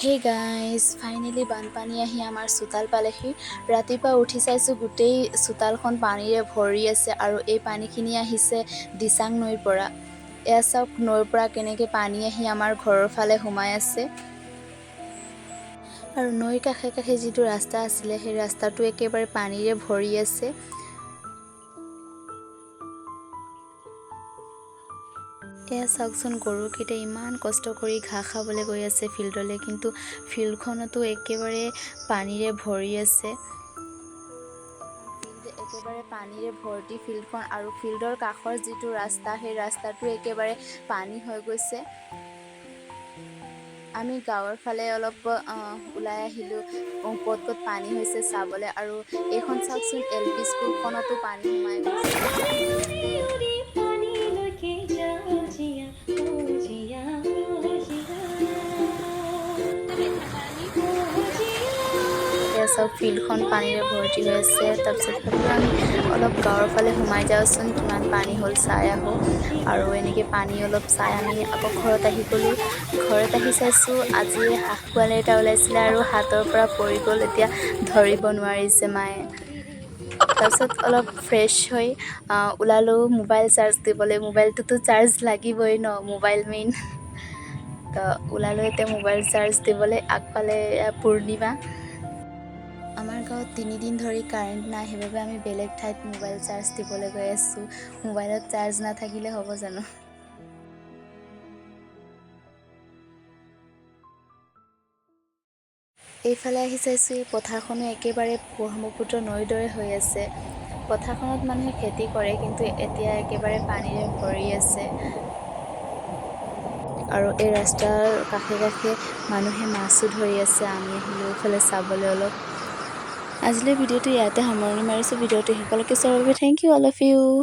Hey guys, finally বানপানী আহি আমাৰ চোতাল পালেহি। ৰাতিপুৱা উঠি চাইছোঁ, গোটেই চোতালখন পানীৰে ভৰি আছে আৰু এই পানীখিনি আহিছে দিচাং নৈৰ পৰা। এয়া চাওক, নৈৰ পৰা কেনেকৈ পানী আহি আমাৰ ঘৰৰ ফালে সোমাই আছে। আৰু নৈৰ কাষে কাষে যিটো ৰাস্তা আছিলে, সেই ৰাস্তাটো একেবাৰে পানীৰে ভৰি আছে। এয়া চাওকচোন, গৰুকেইটা ইমান কষ্ট কৰি ঘাঁহ খাবলৈ গৈ আছে ফিল্ডলৈ, কিন্তু ফিল্ডখনতো একেবাৰে পানীৰে ভৰি আছে। ফিল্ড একেবাৰে পানীৰে ভৰ্তি ফিল্ডখন আৰু ফিল্ডৰ কাষৰ যিটো ৰাস্তা, সেই ৰাস্তাটো একেবাৰে পানী হৈ গৈছে। আমি গাঁৱৰ ফালে অলপ ওলাই আহিলোঁ, ক'ত ক'ত পানী হৈছে চাবলৈ। আৰু এইখন চাওকচোন, এল পি স্কুলখনতো পানী সোমাই গৈছে। উৰি পানীলৈকে যাওঁ জীয়া, অ' জীয়া, অ' জীয়া, অ' জীয়া। এয়া চাওক, ফিল্ডখন পানীৰে ভৰ্তি হৈ আছে। তাৰপিছত ভাবিলোঁ, আমি অলপ গাঁৱৰ ফালে সোমাই যাওঁচোন, কিমান পানী হ'ল চাই আহোঁ। আৰু এনেকৈ পানী অলপ চাই আমি আকৌ ঘৰত আহি গ'লোঁ। ঘৰত আহি চাইছোঁ, আজি হাঁহ পোৱালি এটা ওলাইছিলে আৰু হাতৰ পৰা পৰি গ'ল। এতিয়া ধৰিব নোৱাৰিছে মায়ে। তাৰপিছত অলপ ফ্ৰেছ হৈ ওলালোঁ মোবাইল চাৰ্জ দিবলৈ। মোবাইলটোতো চাৰ্জ লাগিবই ন, মোবাইল মেইন। তো ওলালোঁ এতিয়া মোবাইল চাৰ্জ দিবলৈ। আগফালে এয়া পূৰ্ণিমা। আমাৰ গাঁৱত 3 দিন ধৰি কাৰেণ্ট নাই, সেইবাবে আমি বেলেগ ঠাইত মোবাইল চাৰ্জ দিবলৈ গৈ আছোঁ। মোবাইলত চাৰ্জ নাথাকিলে হ'ব জানো? এইফালে আহি চাইছোঁ, এই পথাৰখনো একেবাৰে ব্ৰহ্মপুত্ৰ নৈৰ দৰে হৈ আছে। পথাৰখনত মানুহে খেতি কৰে, কিন্তু এতিয়া একেবাৰে পানীৰে ভৰি আছে। আৰু এই ৰাস্তাৰ কাষে কাষে মানুহে মাছো ধৰি আছে। আমি আহিলোঁ এইফালে চাবলৈ অলপ। আজিলৈ ভিডিঅ'টো ইয়াতে সামৰণি মাৰিছোঁ। ভিডিঅ'টো শেষলৈকে চোৱাৰ বাবে thank you all of you.